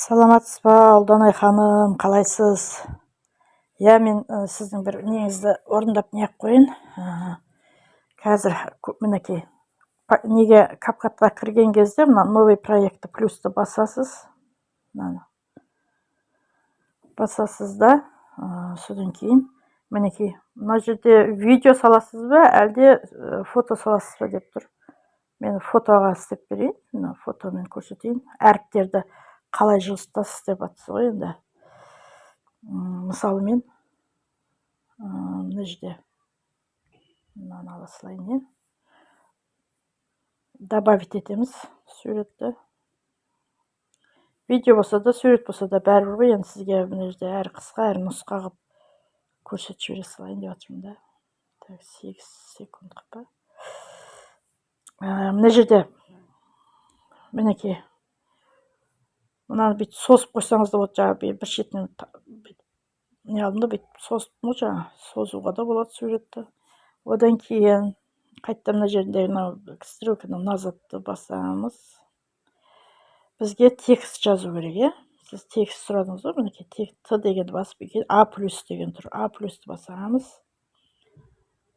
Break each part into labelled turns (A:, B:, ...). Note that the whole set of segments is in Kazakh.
A: Саламатсыз ба, Ұлданай ханым, қалайсыз? Иә, мен сіздің бір неңізді орындап неғып қояйын. Қазір мінекей, неге CapCut-қа кірген кезде мына «Новый проект» ті, плюсті басасыз, мынаны басасыз да, содан кейін мінекей, мына жерде видео саласыз ба, әлде фото саласыз ба деп тұр. Мен фотоға істеп берейін, мына фотомен көрсетейін. Әріптерді қалай жылжытасыз деп жатсыз ғой енді. Мысалы, мен мына жерде мынаны ала салайын, иә. Добавить етеміз суретті. Видео болса да, сурет болса да, бәрібір ғой енді. Сізге мына жерде әрі қысқа, әрі нұсқа қылып көрсетіп жібере салайын деп жатырмын да. Так, 8 секунд қылып па. Мына жерде, мінекей, мынаны бүйтіп созып қойсаңыз да болады. Жаңағы бір шетінен бүйтіп не алдым да, бүйтіп созыптым ғой жаңа. Созуға да болады суретті. Одан кейін қайтадан мына жерінде мынау стрелканы назад ты басамыз. Бізге текст жазу керек, иә. Сіз текст сұрадыңыз ғой. Мінекей, т дегенді басып, кейін а плюс деген тұр, а плюсті басамыз.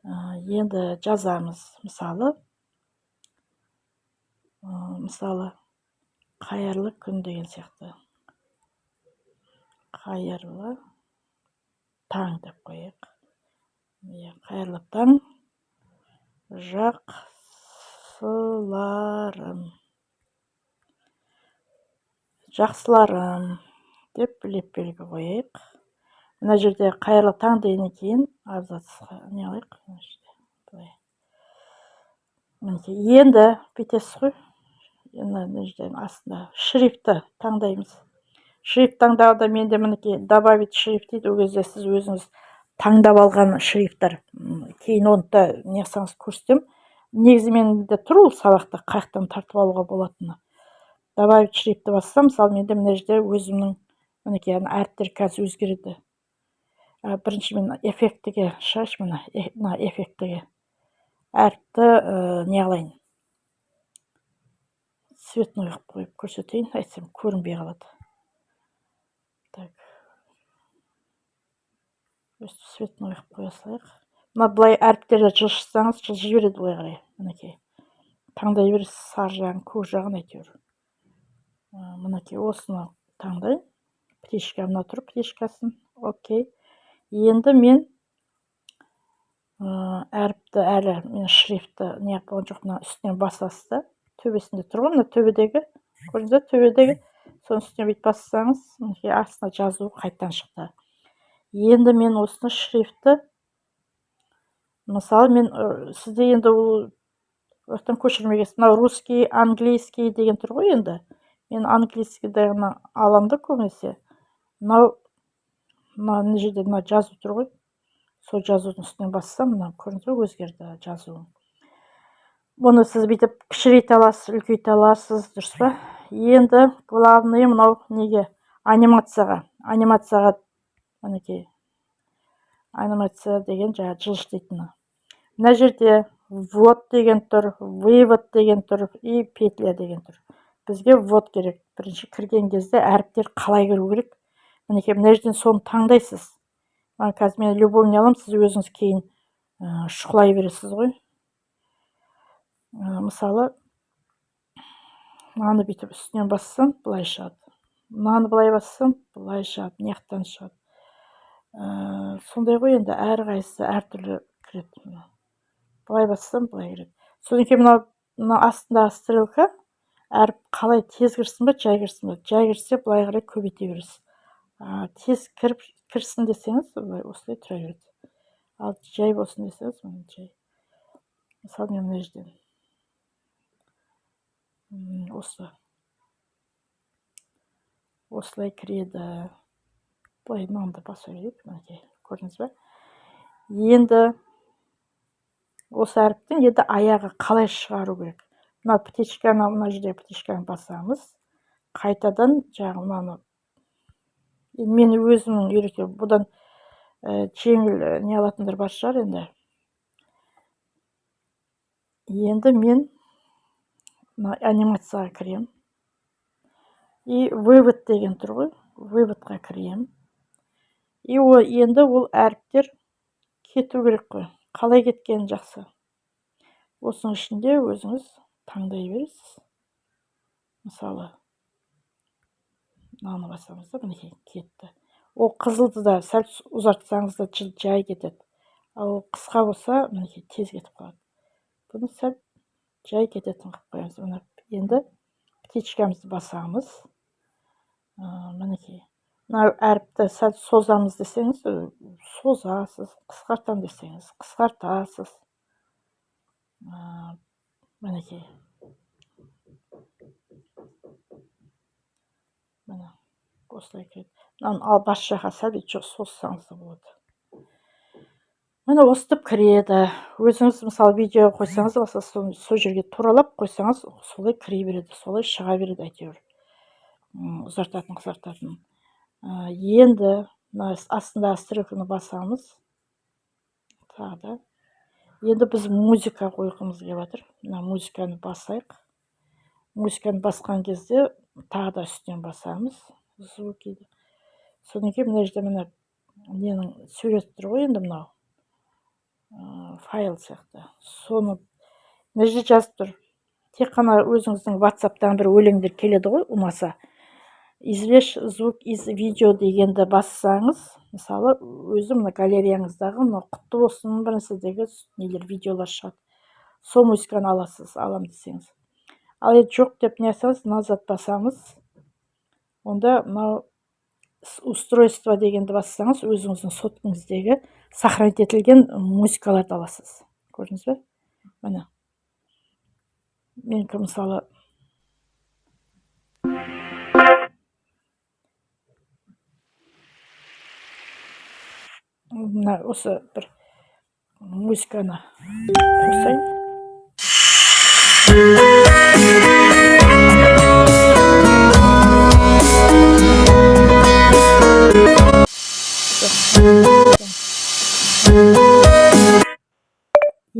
A: Енді жазамыз, мысалы, «Қайырлы күн» деген сияқты, «Қайырлы таң» деп қояйық, иә. «Қайырлы таң, жақсыларым, жақсыларым» деп леп белгі қояйық. Мына жерде «Қайырлы таң» дегеннен кейін абзацқа не қылайық, мына жерде былай. Мінекей, енді бүйтесіз ғой, мына жерден астында шрифті таңдаймыз. Шрифт таңдағанда менде, мінекей, «Добавить шрифт» дейді. Ол кезде сіз өзіңіз таңдап алған шрифттер. Кейін оны да не қылсаңыз, көрсетемін. Негізі менде тұр ол сабақта, қай жақтан тартып алуға болатыны. «Добавить шрифт» ті бассам, мысалы, менде мына жерде өзімнің, мінекей, ана әріптер қазір өзгереді. Бірінші мен эффектіге шығайыншы. Мына, мына эффектіге әріпті не қылайын, цветной қылып қойып көрсетейін, әйтсем көрінбей қалады. Так, өстіп цветной қылып қоя салайық. Мына былай әріптерді жылжытсаңыз, жылжи береді былай қарай. Мінекей, таңдай бересіз сары жағын, көк жағын, әйтеуір. Мінекей, осыны таңдаймын. Птичка мына тұр, птичкасын. Окей, енді мен әріпті әлі, мен шрифтті не қылып болған жоқ. Мына үстінен басасыз да, төбесінде тұр ғой, мына төбедегі, көрдіңіз ба, төбедегі, соның үстіне бүйтіп бассаңыз, мінекей, астына жазу қайтадан шықты. Енді мен осыны, шрифтті, мысалы, мен сізде енді ол жақтан көшірмеген, мынау русский, английский деген тұр ғой. Енді мен английский дегені аламын да көбінесе. Мынау мына жерде мына жазу тұр ғой, сол жазудың үстінен бассам, мына, көрдіңіз ба, өзгерді жазу. Бұны сіз бүйтіп кішірейте аласыз, үлкейте аласыз, дұрыс па? Енді главный мынау неге, анимацияға. Анимацияға, мінекей, анимация деген жаңағы жылжытайтыны. Мына жерде «Ввод» деген тұр, «Вывод» деген тұр и «Петля» деген тұр. Бізге ввод керек. Бірінші кірген кезде әріптер қалай кіру керек? Мінекей, мына жерден соны таңдайсыз. Қазір мен любой не аламын, сіз өзіңіз кейін шұқылай бересіз ғой. Мысалы, мынаны бүйтіп үстінен бассам, былай шығады, мынаны былай бассам, былай шығады, мына жақтан шығады. Сондай ғой енді, әрқайсысы әртүрлі кіреді. Былай бассам, былай кіреді. Содан кейін мынау, мына астындағы стрелка, әріп қалай, тез кірсін ба, жай кірсін ба? Жай кірсе, былай қарай көбейте бересіз. Тез кіріп кірсін десеңіз, былай, осылай тұра береді. Ал жай болсын десеңіз, міне, жай. Мысалы, мен мына жерден осы осылай кіреді. Былай мынаны да баса берейік. Мінекей, көрдіңіз ба? Енді осы әріптің енді аяғы қалай шығару керек? Мына птичканы, мына жерде птичканы басамыз қайтадан. Жаңағы мынаны енді мен өзімнің үйретемін, бұдан жеңіл не алатындар бар шығар енді. Енді мен мына анимацияға кіремін. И вывод деген тұр ғой, выводқа кіремін. И енді ол әріптер кету керек қой. Қалай кеткені жақсы. Осының ішінде өзіңіз таңдай бересіз. Мысалы, мынаны басамыз да, мінекей кетті. Ол қызылды да сәл ұзартсаңыз да жай кетеді. Ал ол қысқа болса, мінекей тез кетіп қалады. Бұны сәл жай кететін қылып қоямыз. Мына енді птичкамызды басамыз. Мінекей. Мына әріпті сәл созамыз десеңіз, созасыз, қысқартам десеңіз, қысқартасыз. Мінекей. Міне, осылай кіреді. Мынаны ал бас жаққа сәл бүйтіп созсаңыз да болады. Міне осытып кіреді. Өзіңіз мысалы видео қойсаңыз, басқа сол жерге туралап қойсаңыз, солай кіре береді, солай шыға береді әйтеуір. Ұзартатын, қысқартатын. Енді мына астындағы стрелканы басамыз. Тағы да. Енді біз музыка қойғымыз келіп жатыр. Мына музыканы басайық. Музыканы басқан кезде тағы да үстінен басамыз. Звуки. Содан кейін мына жерде міне ненің суреті тұр ғой енді мынау. Файл сияқты. Соны мына жерде жазып тұр. Тек қана өзіңіздің WhatsApp'тан бір өлеңдер келеді ғой, ұнаса. Извлечь звук из видео дегенді бассаңыз, мысалы, өзі мына галереяңыздағы мына құтты болсын бір нәрседегі нелер, видеолар шығады. Сол музыканы аласыз, алам десеңіз. Ал енді жоқ деп не алсаңыз, назад басамыз. Онда мынау устройство дегенді бассаңыз, өзіңіздің соткаңыздегі сохранить етілген музыкаларды аласыз. Көрдіңіз бе? Міне. Менікі мысалы мына осы бір музыканы қосайын.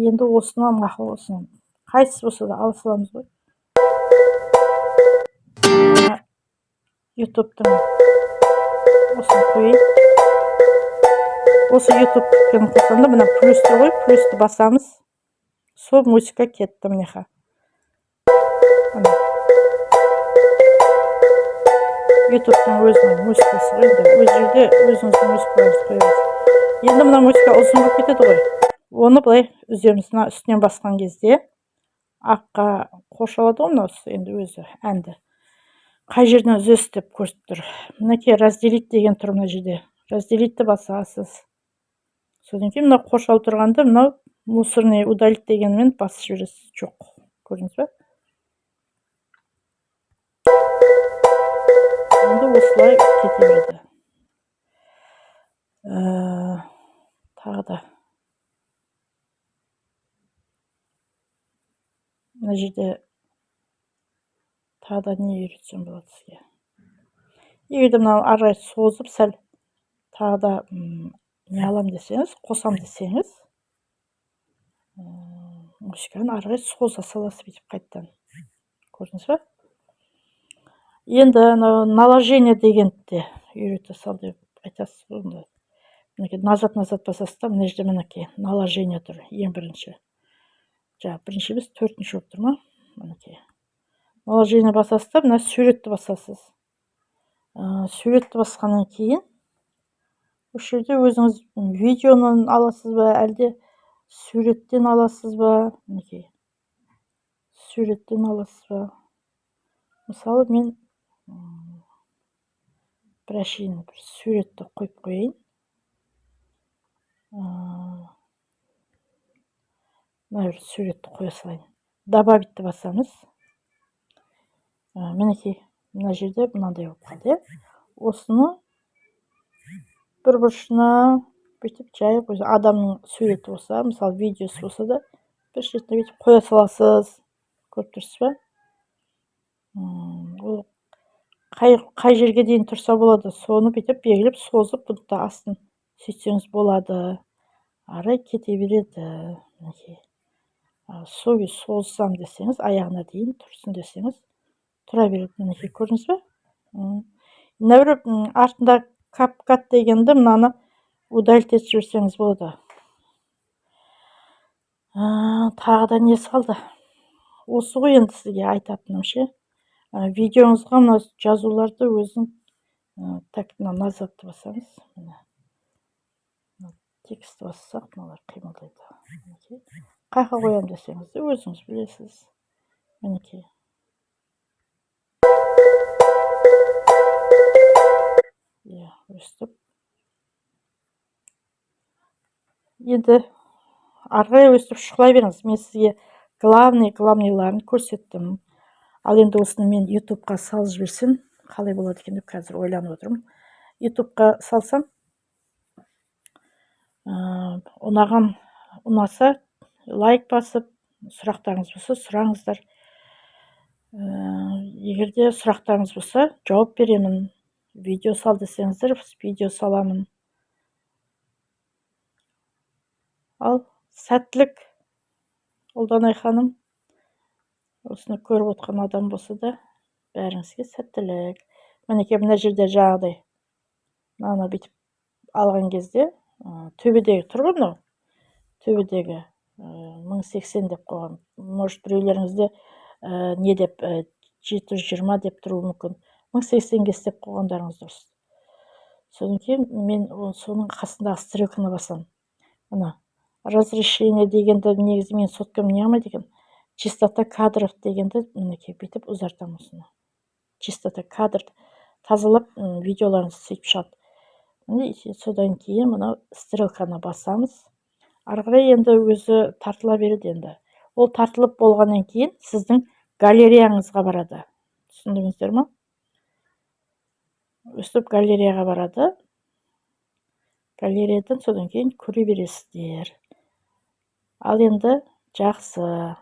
A: Енді осыны мақұл, осыны қайсысы болса да ала саламыз ғой. Мына ютубтың осыны қояйын. Осы ютубтікін қосқанда мына плюс тұр ғой, плюсті басамыз. Сол музыка кетті мынеха. Міне. Ютубтың өзінің музыкасы ғой енді. Өз жерде өзіңіздің музыкаларыңызды қоя бересіз. Енді мына музыка ұзын болып кетеді ғой. Оны былай үземіз. Мына үстінен басқан кезде аққа қоршалады ғой мынау енді өзі әнді. Қай жерден үзесіз деп көрсетіп тұр. Мінекей разделить деген тұр мына жерде. Разделитті басасыз. Содан кейін мына қоршалып тұрғанды мынау мусорный удалить дегенмен басып жібересіз. Жоқ. Көрдіңіз бе? Енді осылай кете береді. Тағы да. Мына жерде тағы да не үйретсем болады сізге. Егер де мынау ары қарай созып сәл тағы да, не алам десеңіз, қосам десеңіз, музыканы ары қарай соза саласыз бүйтіп қайтадан. Көрдіңіз бе? Енді анау наложение дегенді де үйрете сал деп айтасыз ғой онда. Мінекей назад назад басасыз да, мына жерде мінекей наложение тұр ең бірінші. Жаңа бірінші емес, төртінші болып тұр ма? Мінекей. Наложение басасыз да, мына суретті басасыз. Суретті басқаннан кейін осы жерде өзіңіз видеоны аласыз ба, әлде суреттен аласыз ба? Мінекей. Суреттен аласыз ба? Мысалы, мен бір әшейін бір суретті қойып қояйын. Мына бір суретті қоя салайын. Добавить-ті басамыз. Мінекей, мына жерде мынандай болып қалды, иә? Осыны бір бұрышына бүйтіп жай қойса, адамның суреті болса, мысалы видеосы болса да, бір шетіне бүйтіп қоя саласыз. Көріп тұрсыз ба? Ол қай жерге дейін тұрса болады, соны бүйтіп белгілеп созып, бұны да астын сөйтсеңіз болады. Ары кете береді. Мінекей. Сол созсам десеңіз, аяғына дейін тұрсын десеңіз, тұра береді. Мінекей, көрдіңіз бе? Мына бір артында CapCut дегенді, мынаны удалить етіп жіберсеңіз болады. Тағы да несі қалды? Осы ғой енді сізге айтатыным ше. Видеоңызға мына жазуларды өзің, так, мына назадты басамыз. Міне. Текст бассақ, мыналар қимылдайды. Мінекей. Қайда қоямын десеңіз де, өзіңіз білесіз. Мінекей. Иә, өстіп. Енді ары қарай өстіп шұқылай беріңіз. Мен сізге главныйларын көрсеттім. Ал енді осыны мен ютубқа салып жіберсем қалай болады екен деп қазір ойланып отырмын. Ютубқа салсам, ұнаса лайк басып, сұрақтарыңыз болса сұраңыздар. Егер де сұрақтарыңыз болса, жауап беремін. Видео сал десеңіздер, видео саламын. Ал сәттілік, Ұлданай ханым. Осыны көріп отқан адам болса да, бәріңізге сәттілік. Мінекей, мына жерде жаңағыдай мынаны бүйтіп алған кезде, төбедегі тұр ғой мынау. Төбедегі 1080 деп қойған. Может, біреулеріңізде не деп, 720 деп тұруы мүмкін. 1080-ге істеп қойғандарыңыз дұрыс. Содан кейін мен соның қасындағы стрелканы басамын. Мына разрешение дегенді негізі мен соткам не қылмайды екен. Чистота кадров дегенді мінекей бүйтіп ұзартамын осыны. Чистота кадр тазалап, видеоларыңыз сөйтіп шығады. Міне, содан кейін мынау стрелканы басамыз. Ары қарай енді өзі тартыла береді енді. Ол тартылып болғаннан кейін сіздің галереяңызға барады. Түсіндіңіздер ма? Өстіп галереяға барады. Галереядан содан кейін көре бересіздер. Ал енді жақсы.